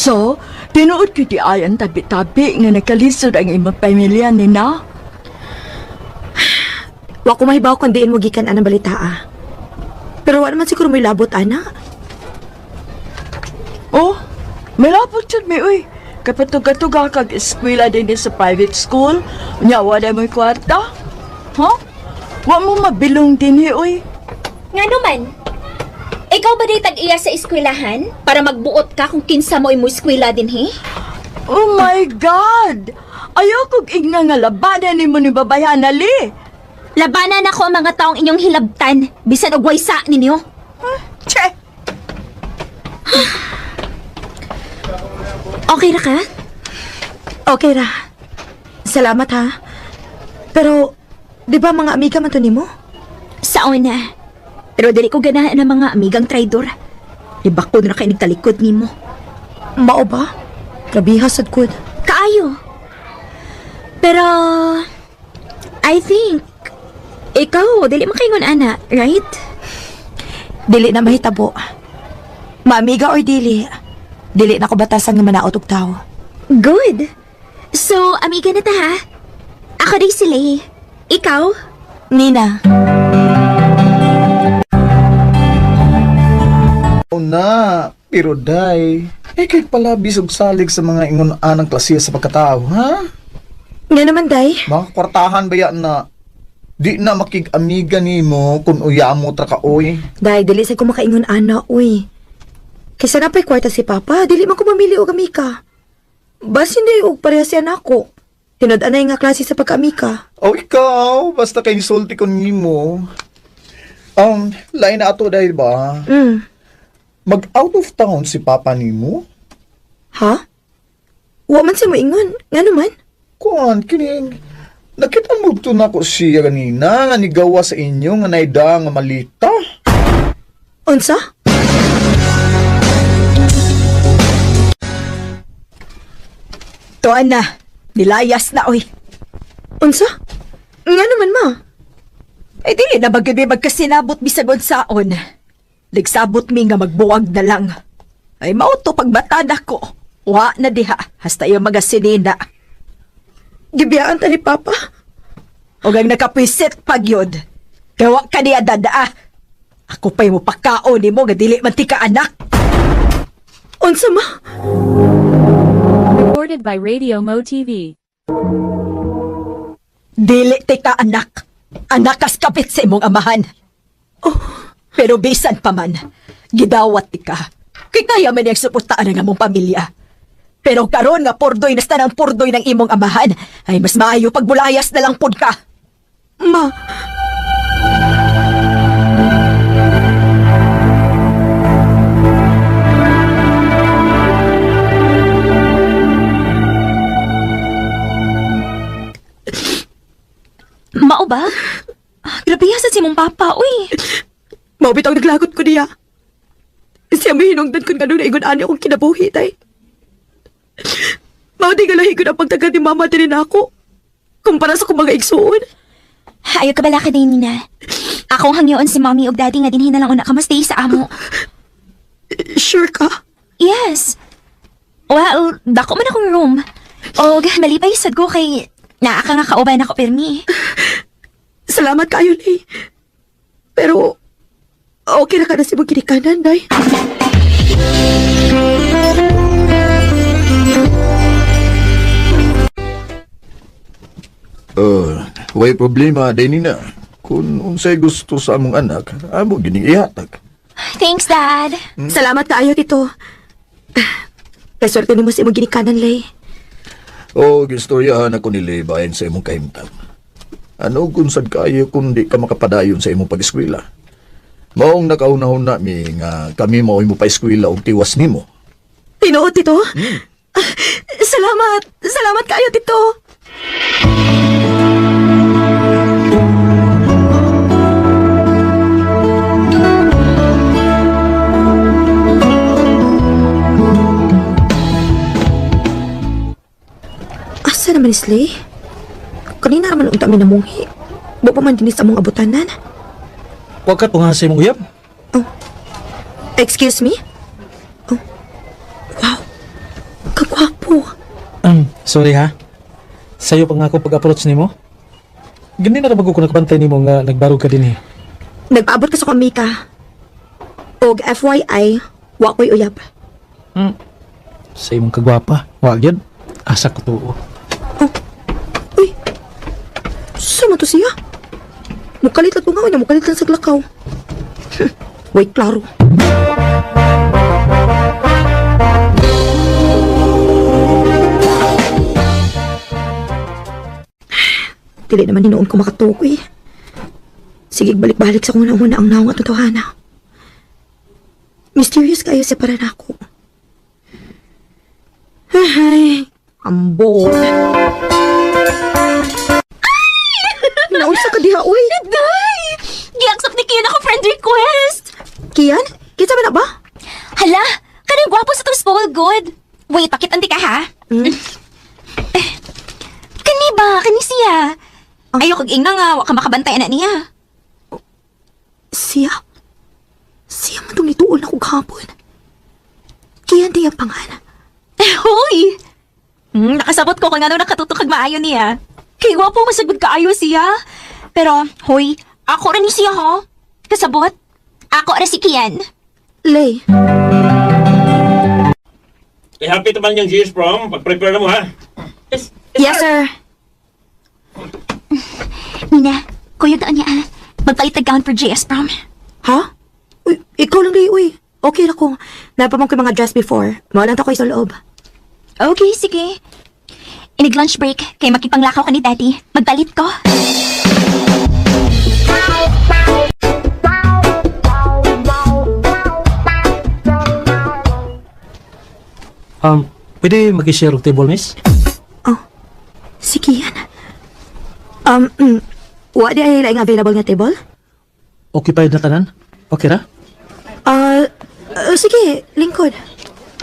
So, tinuod ko di ay ang tabi-tabi nga nakalisod ang imong pamilya nina. Wa ko mahibaw kung diin mo gikan anang balita ah. Pero wa naman siguro may labot ana. Oh, may labot jud mi uy. Kapag tuga kag eskwela din sa private school, unya wala mo'y kwarta. Ha? Wa mo mabilong dinhi uy. Nga naman, ikaw ba day tag-iya sa eskwelahan para magbuot ka kung kinsa mo imo eskwela dinhi? Oh my God! Ayaw kog ingna nga labanan nimo ni babayan ali. Labanan ako ang mga taong inyong hilabtan, bisan og waysa ninyo. Che! Okay ra ka? Okay ra. Salamat ha. Pero, di ba mga amiga man to nimo? Sa una. Pero dili ko ganahan ng mga amigang traidor. Ibako na kay nagtalikod nimo. Mao ba? Grabiha sad gud. Kaayo. Pero I think ikaw dili makaingon ana, right? Dili na mahitabo. Maamiga or dili, dili na ko batasan nga manaot og tawo. Good. So, amiga na ta ha? Ako din si Lay. Ikaw? Nina. Na, pero day, eh kay pala bisog salig sa mga ingon anang klase sa pagkatao, ha? Nga naman, day. Mga kwartahan ba yan na? Di na makig-amiga nimo kung uyamo tra ka oy. Day, dili sa ko makaingon ana, uy. Kaysa napay kwarta si Papa, dili man ko mamili og amika. Basin di og pareha siya nako. Tinud-anay nga klase sa pagkaamika. O ikaw, basta kay insulti ko nimo. Lain na ato dahil ba? Mag out of town si Papa nimo? Ha? Wa man siya moingon. Ngano man? Kuan, kining nakita mo to nako siya kanina nga nigawa sa inyo nga naida nga malita. Unsa? Tuan na, nilayas na oy. Unsa? Ngano man ma? Ay dili na ba gyud mi magkasinabot bisag unsaon. Nagsabot mi nga magbuwag na lang. Ay mao to pagbatada ko. Wa na diha hasta iyang mga sinina. Gibiyaan ta ni Papa. Og ang nakapisit pag yun. Gawa ka niya dadaa. Ako pa'y mo pakaon nimo nga dili man ti ka anak. Unsa ma? Recorded by Radio Mo TV. Dili ti ka anak. Anak kas kapit sa imong amahan. Oh. Pero bisan pa man, gidawat ti ka. Kay kaya man niyang suportaan ang among pamilya. Pero karon nga pordoy na ang pordoy ng imong amahan, ay mas maayo pagbulayas na lang pod ka. Ma, Mao ba? Grabe sa si mong papa, uy. Mao bitaw naglagot ko niya. Siya may hinungdan kun ngano ingon ani akong kinabuhi tay. Mao di galahi ko na pagtagal ni mama diri nako. Kumpara sa akong mga igsuon. Ayaw ka bala ka din, Nina. Akong hangyoon si mommy ug daddy nga dinhi na lang una ka stay sa amo. Sure ka? Yes. Well, dako man akong room. Og malipay sad ko kay naa ka nga kauban ako pirmi. Salamat kayo, Nay. Pero, okay na ka na si mong ginikanan, Nay. Way problema, day nina. Kung unsay gusto sa among anak, amo gining ihatag. Thanks, Dad. Salamat kaayo, Tito. Kay swerte nimo sa imong ginikanan, Lay. O, gistoryahan ako ni Lay bahin sa imong kahimtang. Ano kung sad kayo kung di ka makapadayon sa imong pag-eskwela? Maong nakaunahon na mi nga kami mao'y mo pa-eskwela og tiwas nimo. Tinuod, Tito. Ah, salamat. Salamat kaayo, Tito. Asa naman ni Slay? Kanina naman unta mi namunghi. Wa pa man dinhi sa among abutanan. Huwag ka tunga sa imong uyab. Excuse me? Oh. Wow. Kagwapo. Sorry ha. Sayo pa nga ako pag-approach nimo. Gani na ra ko nakabantay nimo nga nagbarog ka dinhi. Nagpaabot ka sa kamika. Og FYI, wa ko'y uyab. Sa imong kagwapa. Wa gyud. Asa ko tuo. Uy, sama to siya? Mukalit lang ko nga, unya, mukalit lang sa glakaw. Wait, klaro. Dili naman hinoon ko makatukoy. Sige, balik-balik sa kung una ang naong at totohana. Mysterious kayo sa para nako. Ay, ambot. Naunsa ka diha, uy? Day! Gi-accept ni Kian ako friend request! Kian? Kinsa man na ba? Hala! Kanang gwapo sa tong small good. Wait, pakit-anti ka ha? Eh, kani ba? Kani siya? Ayaw kag ingna nga, wa ka makabantay na niya. Siya? Siya man tong nituol na kog hapon. Kian di ang pangalan. Eh, hoy! Nakasabot ko kung ano nakatutok kag maayo niya. Kay gwapo masagod kaayo siya. Pero, hoy, ako ra ni siya ho. Kasabot? Ako ra si Kian. Lay, Eh, happy naman yung GS prom. Pag-prepare na mo, ha? Yes, sir. Nina, Kuyog taon niya ah. Magpalit og gown for JS prom. Ha? Uy, ikaw lang di, uy. Okay ra ko. Napamang ko yung mga dress before. Mao lang ta ko sa loob. Okay, sige. Inig lunch break, kay makipanglakaw ka ni Daddy. Magpalit ko. Pwede mag-share og table, miss? Sige yan. Wa di ay laing available nga table? Occupied na tanan? Okay ra? Sige, lingkod.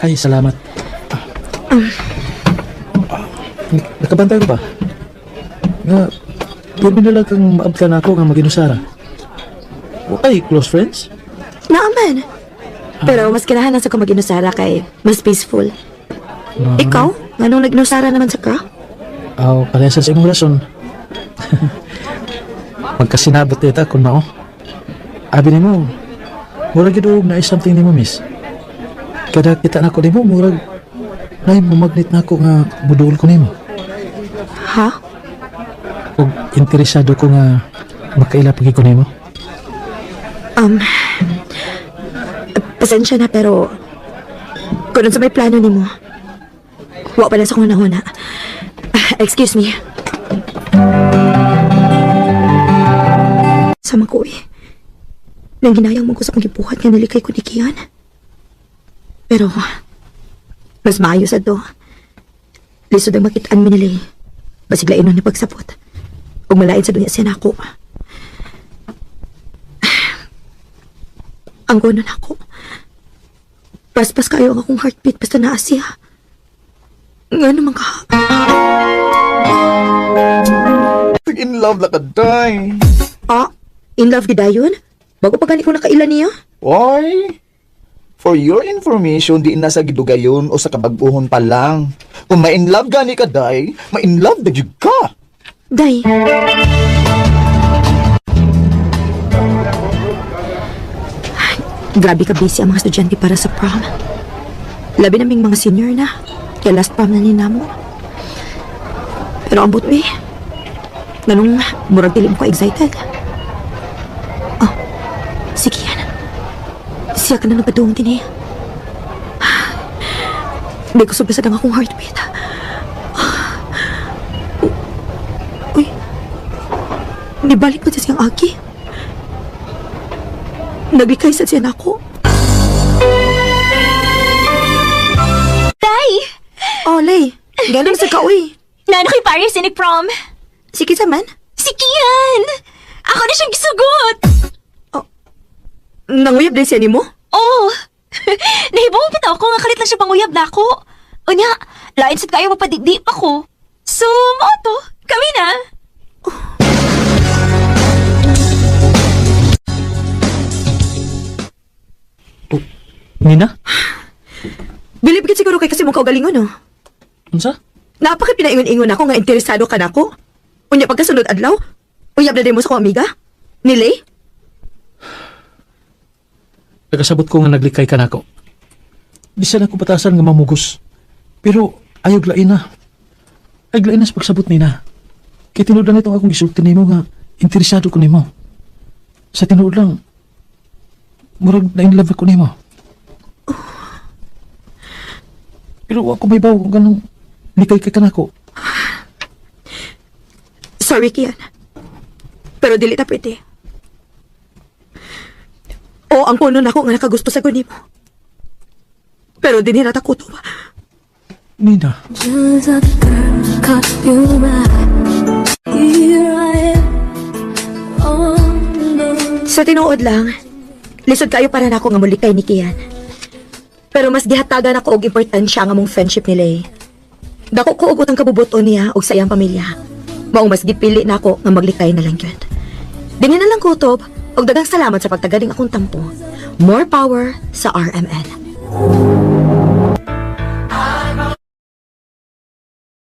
Ay, salamat. Nakabantay ko ba? Nga, pwede na lang kang maabtan ako nga maginusara. Okay, close friends? Naaman. Pero mas ganahan na sa ko mag-inusara kay mas peaceful. Ikaw? Nganong nag-inusara naman sa ka? Aw, parehas sa imong rason. Magkasinabot dita kung mao. Abi nimo, murag gyud og naay something nimo, miss. Kada kita nako nimo, murag naay mumagnet nako nga mudul ko nimo. Ha? Ug interesado ko nga makaila pagi ko nimo. Pasensya na pero kung sa may plano nimo, wa pa lang sa kong nahuna. Excuse me. Sama ko eh. Nangginayang mo ko sa kong gibuhat nga nalikay ko ni Kian. Pero, mas maayo sa do. Lisod ang makitaan mi nila eh. Basig lain ni pagsapot. Ug malain sa dunya siya nako. Ang gono nako. Paspas kayo ang akong heartbeat basta naa siya. Nga naman ka. In love la ka, day. Ah, in love gidayon? Bago pa gani ko nakaila niya. Oy! For your information, di na sa gidugayon o sa kabag-uhon pa lang. Kung ma-in love gani ka, day, ma-in love na jud ka. Day. Grabe ka busy ang mga estudyante para sa prom. Labi naming mga senior na. Kaya last prom na ni namo. Pero ang buto eh. Ganong murag dili mo ko excited. Oh, sige yan. Siya ka na nagpadung din eh. Hindi ko sobra sa akong heartbeat. Uy, nibalik pa siya siyang aki. Naglikay sa siya nako. Tay! Oh, Lay. Galing sa ka, uy. Nano kay Paris inig prom? Sige sa man. Si Kian! Ako na siyang gisugot! Oh, nanguyab din siya nimo? Oo! Oh. Nahibaw bitaw ko nga kalit lang siya panguyab na ako. Unya, lain sad kayo mapadigdi pa ko. So, mao to. Kami na. Oh. Oh, Nina? Bilib ka siguro kay kasi mong kaugalingon, no? Unsa? Napaka pinaingon-ingon ako nga interesado ka nako. Unya pagkasunod adlaw, uyab na din mo sa akong amiga. Nilay? Nagkasabot ko nga naglikay ka nako. Bisan ako batasan nga mamugos. Pero ayog lain na. Ay lain na sa pagsabot nina. Kay tinuod lang itong akong gisulti nimo nga interesado ko nimo. Sa tinuod lang, murag na in love ako nimo. Pero ako may bawo kung ganong likay ka nako. Sorry, Kian. Pero dili ta pwede. O, ang puno nako nga nakagusto sa nimo. Pero dinhi ra ta kutob. Nina. Sa tinuod lang, lisod kayo para nako nga mulikay ni Kian. Pero mas gihatagan ako og importansya ang among friendship ni Lay. Dako ko og utang kabubuto niya og sa iyang pamilya. Maong mas gipili nako nga maglikay na lang gyud. Dinhi na lang kutob og daghang salamat sa pagtagaling akong tampo. More power sa RMN.